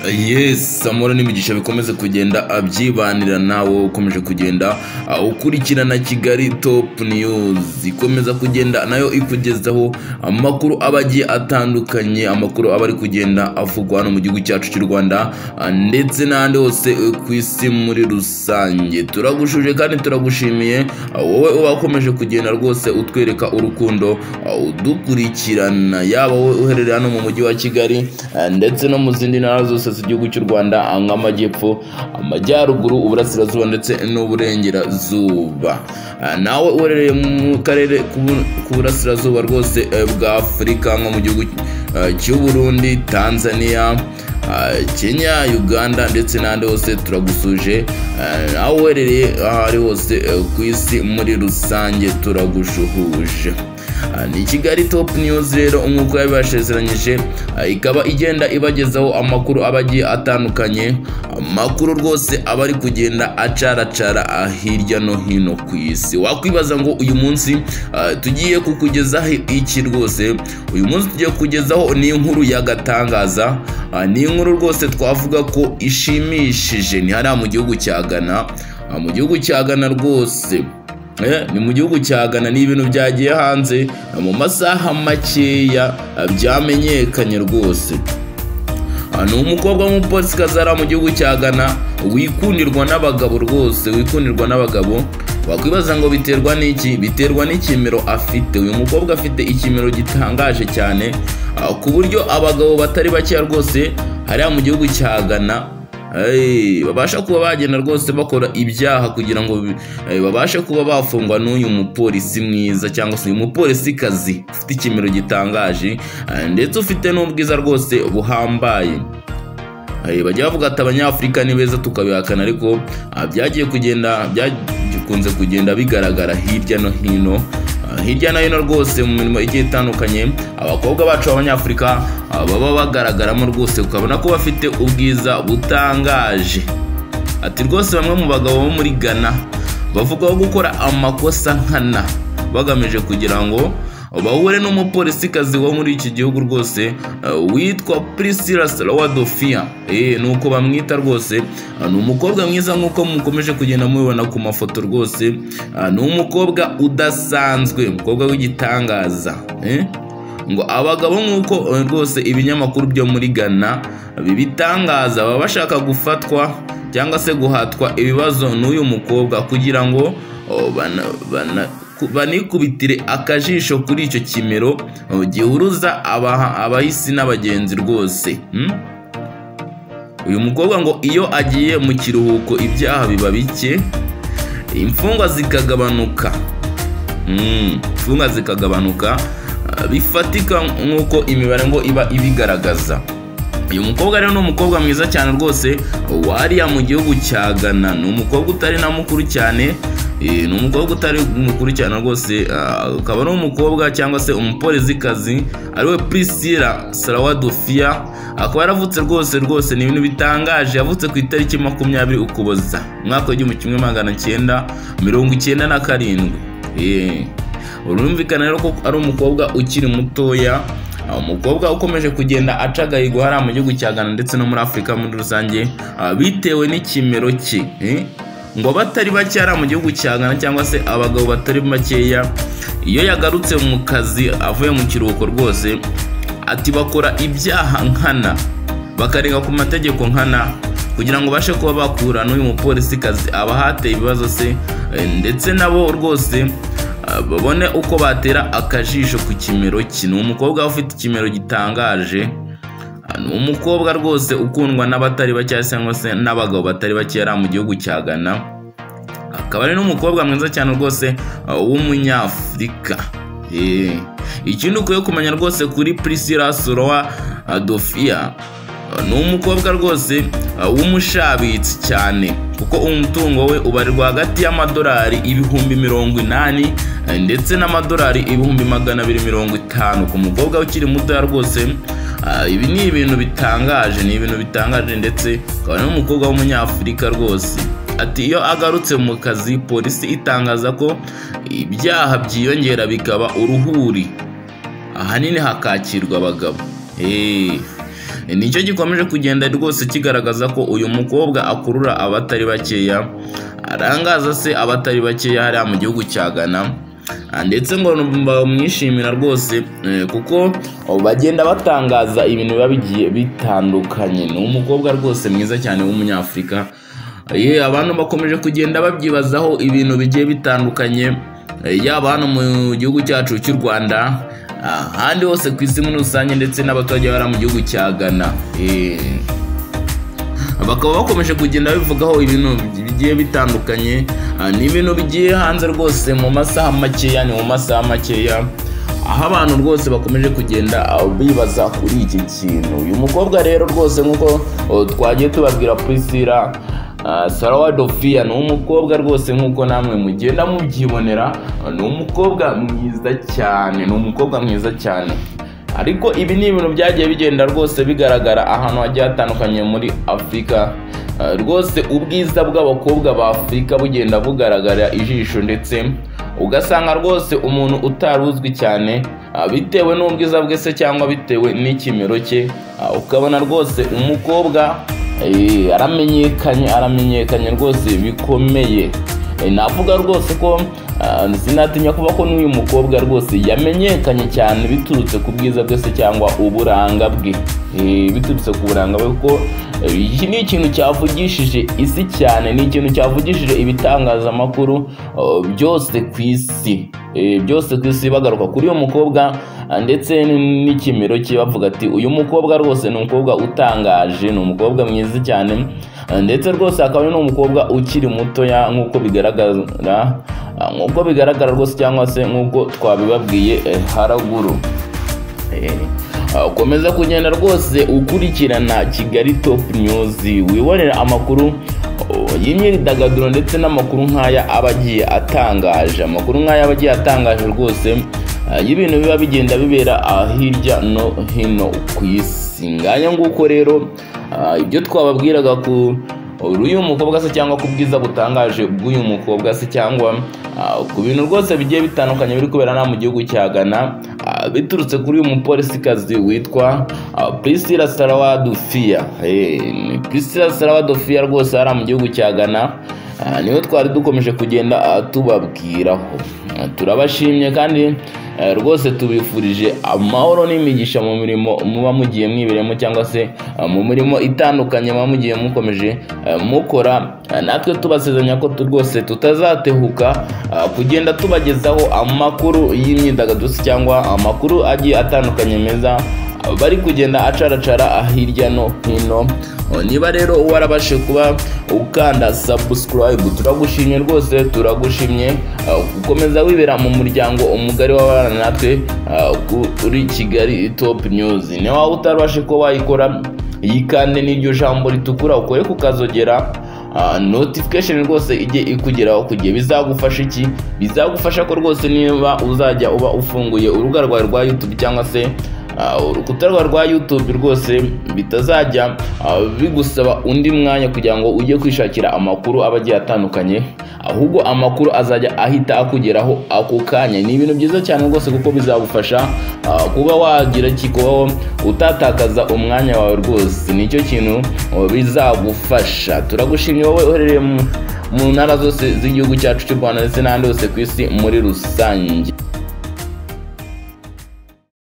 Yes, amahoro n'imigisha bikomeze kugenda abyibanira nawe ukomeje kugenda ukurikirana Kigali Top News, ikomeza kugenda nayo ikugezaho amakuru aba agiye atandukanye, amakuru aba ari kugenda avugwa hano mu gihugu cyacu cy'u Rwanda ndetse n'ahandi hose ku isi muri rusange. Turagushuje kandi turagushimiye wowe uba ukomeje kugenda rwose utwereka urukundo, udukurikirana, yaba wowe uherereye hano mu mujyi wa Kigali ndetse no mu zindi ntara zose z'igihugu cy'u Rwanda nk'amajyepfo, amajyaruguru, uburasirazuba ndetse n'uburengerazuba. Nawe uherereye mu karere k'uburasirazuba rwose bwa Afurika nko mu gihugu cy'u Burundi, Tanzania, Kenya, Uganda ndetse n'ahandi hose turagusuje. Nawe uherereye aho ari hose ku isi muri rusange turagushuhuje. Ni Kigali Top News rero nk'uko yabibashezeranyije, ikaba igenda ibagezaho amakuru aba agiye atandukanye, amakuru rwose aba ari kugenda acaracara hirya no hino ku isi. Wakwibaza ngo uyu munsi tugiye kukugezaho iki? Rwose uyu munsi tugiye kukugezaho ni inkuru y'agatangaza, ni inkuru rwose twavuga ko ishimishije. Ni hariya mu gihugu cya Ghana, mu gihugu cya Ghana rwose. Ni mu gihugu cya Ghana, ni ibintu byagiye hanze mu masaha makeya byamenyekanye rwose. Ni umukobwa w'umupolisikazi ari mu gihugu cya Ghana wikundirwa n'abagabo rwose, wikundirwa n'abagabo. Wakwibaza ngo biterwa n'iki? Biterwa n'ikimero afite. Uyu mukobwa afite ikimero gitangaje cyane, ku buryo abagabo batari bakeya rwose hariya mu gihugu cya Ghana babasha kuba bagenda rwose bakora ibyaha kugira ngo babashe kuba bafungwa n'uyu mupolisi mwiza cyangwa se uyu mupolisikazi ufite ikimero gitangaje ndetse ufite n'ubwiza rwose buhambaye. Bajya bavuga ati abanyafurika ni beza, tukabihakana, ariko byagiye kugenda byakunze kugenda bigaragara hirya no hino, hirya no hino rwose mu mirimo igiye itandukanye abakobwa bacu b'abanyafurika baba bagaragaramo rwose, ukabona ko bafite ubwiza butangaje. Ati rwose bamwe mu bagabo bo muri Ghana bavugwaho gukora amakosa nkana bagamije kugira ngo bahure n'umupolisikazi wo muri iki gihugu rwose witwa Priscilla Salwadofia. Nuko bamwita rwose. Ni umukobwa mwiza nk'uko mukomeje kugenda mubibona ku mafoto rwose. Ni umukobwa udasanzwe, umukobwa w'igitangaza. Ngo abagabo nk'uko rwose ibinyamakuru byo muri Ghana bibitangaza, baba bashaka gufatwa cyangwa se guhatwa ibibazo n'uyu mukobwa kugira ngo banikubitire akajisho kuri icyo kimero gihuruza abahisi n'abagenzi rwose. Uyu mukobwa ngo iyo agiye mu kiruhuko ibyaha biba bike, imfungwa zikagabanuka, imfungwa zikagabanuka bifatika nk'uko imibare ngo iba ibigaragaza. Uyu mukobwa rero ni umukobwa mwiza cyane rwose wariya mu gihugu cya Ghana. Ni umukobwa utari na mukuru cyane, ni umukobwa utari mukuru cyane rwose, akaba ari umukobwa cyangwa se umupolisikazi ariwe Priscilla Salwadofia. Akaba yaravutse rwose rwose, ni ibintu bitangaje, yavutse ku itariki 20 Ukuboza umwaka w'1997. Urumvikana rero ko ari umukobwa ukiri mutoya, umukobwa ukomeje kugenda aca agahigo hariya mu gihugu cya Ghana ndetse no muri Afurika muri rusange bitewe n'ikimero cye. Ngo batari bake hariya mu gihugu cya Ghana cyangwa se abagabo batari bakeya, iyo yagarutse mu kazi avuye mu kiruhuko rwose, ati bakora ibyaha nkana, bakarenga ku mategeko nkana kugira ngo bashe kuba bakura n'uyu mupolisikazi abahateye ibibazo se, ndetse nabo rwose babone uko batera akajisho ku kimero cye. Ni umukobwa ufite ikimero gitangaje, ni umukobwa rwose ukundwa n'abatari bake cyangwa se n'abagabo batari bake mu gihugu cya Ghana. Akaba ari n'umukobwa mwiza cyane rwose w'umunyafurika. Ikindi ukwiye kumenya rwose kuri Priscilla Salwadofia, ni umukobwa rwose w'umushabitsi cyane, kuko umutungo we ubarirwa hagati y'amadolari 80,000 ndetse n'amadolari 250,000 ku mukobwa ukiri muto rwose. Ibi ni ibintu bitangaje, ni ibintu bitangaje, ndetse akaba n'umukobwa w'umunyafurika rwose. Ati iyo agarutse mu kazi polisi itangaza ko ibyaha byiyongera bikaba uruhuri, ahanini hakakirwa abagabo. Nicyo gikomeje kugenda rwose kigaragaza ko uyu mukobwa akurura abatari bakeya, arangaza se abatari bakeya hariya mu gihugu cya Ghana, ndetse ngo bamwishimira rwose kuko bagenda batangaza ibintu biba bigiye bitandukanye. Ni umukobwa rwose mwiza cyane w'umunyafurika. Abantu bakomeje kugenda babyibazaho ibintu bigiye bitandukanye, yaba hano mu gihugu cyacu cy'u Rwanda, ahandi hose ku isi muri rusange, ndetse n'abaturage bari mu gihugu cya Ghana. Bakaba bakomeje kugenda bivugaho ibintu bigiye bitandukanye. Ni ibintu bigiye hanze rwose mu masaha makeya, ni mu masaha makeya aho abantu rwose bakomeje kugenda bibaza kuri iki kintu. Uyu mukobwa rero rwose nk'uko twagiye tubabwira, Priscilla Sarawadofia ni umukobwa rwose nk'uko namwe mugenda mubyibonera, ni umukobwa mwiza cyane, ni umukobwa mwiza cyane. Ariko ibi ni ibintu byagiye bigenda rwose bigaragara ahantu hagiye hatandukanye muri Afurika. Rwose ubwiza bw'abakobwa ba Afurika bugenda bugaragara ijisho, ndetse ugasanga rwose umuntu utari uzwi cyane bitewe n'ubwiza bwe se cyangwa bitewe n'ikimero cye, ukabona rwose umukobwa aramenyekanye rwose bikomeye. Navuga rwose ko sinatinya kuba ko n'uyu mukobwa rwose yamenyekanye cyane biturutse ku bwiza bwe se cyangwa uburanga bwe, biturutse ku buranga bwe, kuko iki ni ikintu cyavugishije isi cyane, ni ikintu cyavugishije ibitangazamakuru byose ku isi, byose ku isi bagaruka kuri uyu mukobwa ndetse n'ikimero cye, bavuga ati uyu mukobwa rwose ni umukobwa utangaje, ni umukobwa mwiza cyane, ndetse rwose akaba ari n'umukobwa ukiri mutoya nk'uko bigaragara rwose, cyangwa se nk'uko twabibabwiye haraguru. Ukomeza kugenda rwose ukurikirana Kigali Top News, wibonera amakuru y'imyidagaduro ndetse n'amakuru nk'aya aba agiye atangaje, amakuru nk'aya aba agiye atangaje rwose y'ibintu biba bigenda bibera hirya no hino ku isi. Ngaya nguko rero ibyo twababwiraga ku uyu mukobwa se cyangwa ku bwiza butangaje bw'uyu mukobwa se cyangwa ku bintu rwose bigiye bitandukanye biri kubera mu gihugu cya Ghana, biturutse kuri uyu mupolisikazi witwa Priscilla Sarawadofia. Priscilla Sarawadofia rwose ari mu gihugu cya Ghana, niwe twari dukomeje kugenda tubabwiraho. Turabashimye kandi rwose tubifurije amahoro n'imigisha mu mirimo muba mugiye mwibiremo cyangwa se mu mirimo itandukanye muba mugiye mukomeje mukora. Natwe tubasezeranya ko rwose tutazatehuka kugenda tubagezaho amakuru y'imyidagaduro cyangwa amakuru agiye atandukanye meza bari kugenda acaracara hirya no hino. Niba rero warabashe kuba ukanda subscribe, turagushimye rwose, turagushimye gukomeza wibera mu muryango umugari w'abana natwe kuri Kigali Top News. Niba utarabashe kuba wayikora, yikande n'iryo jambo ritukura ukore kukazogera, notification rwose ijye ikugeraho kugiye. Bizagufasha iki? Bizagufasha ko rwose niba uzajya uba ufunguye urubuga rwawe rwa YouTube cyangwa se urukuta rwa YouTube rwose bitazajya bigusaba undi mwanya kugira ngo ujye kwishakira amakuru aba agiye atandukanye, ahubwo amakuru azajya ahita akugeraho ako kanya. Ni ibintu byiza cyane rwose kuko bizagufasha kuba wagira kikubaho utatakaza umwanya wawe rwose, nicyo kintu bizagufasha. Turagushimye wowe uherereye mu ntara zose z'igihugu cyacu cy'u Rwanda ndetse n'ahandi hose ku isi muri rusange.